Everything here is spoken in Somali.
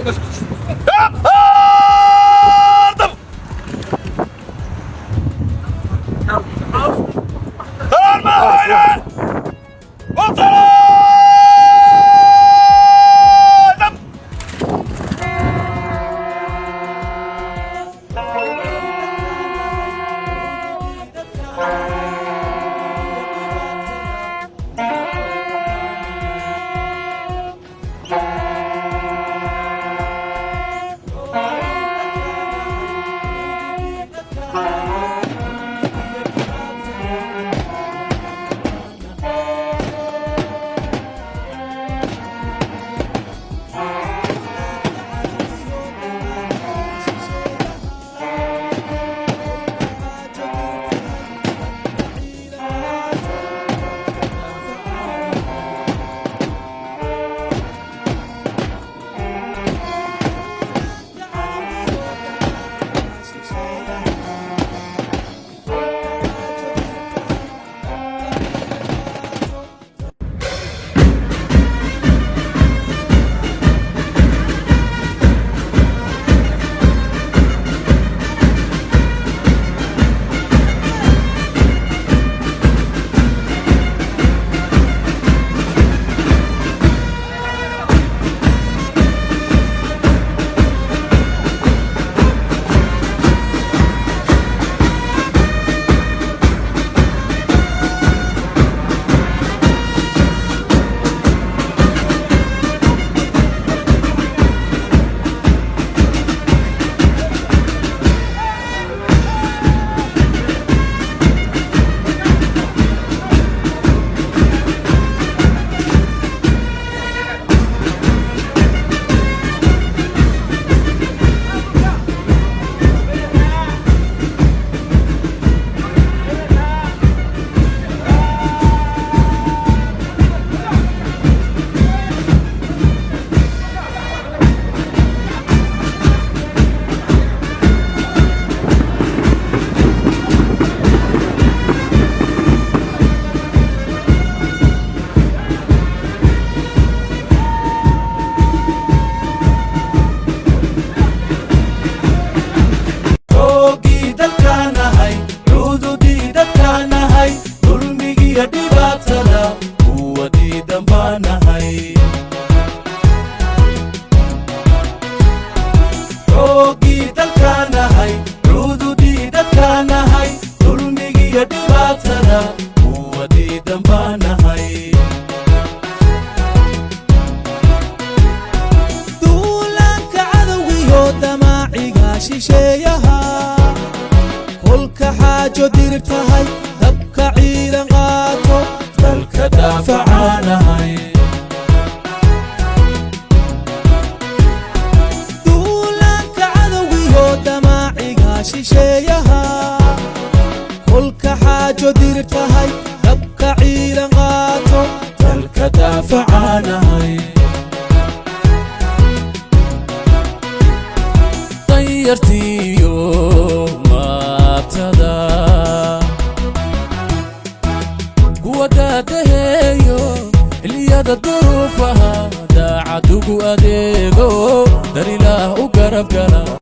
Yardım! Sarma! Aynen! Kurtarın! Xoogii dalkaanahay, cududii dadkaanahay, dulmigiyo dhibaatada kuwa diidan baanahay. Xoogii dalkaanahay, cududii dadkaanahay, dulmigiyo dhibaatada kuwa diidan baanahay. Duulaanka cadowgiyo damaaciga shisheeyaha, kolka xaajo dirir tahay, dabka ciidan qaato, dalka daafacaanahay. Duulaanka cadowgiyo damaaciga shisheeyaha, kolka xaajo dirir tahay, dabka ciidan qaato, dalka daafacaanahay. Danyartiyo maatada kuwa daadaheeyo xilliyada duruufaha, daacadugu adeego, darilaah u garab gala.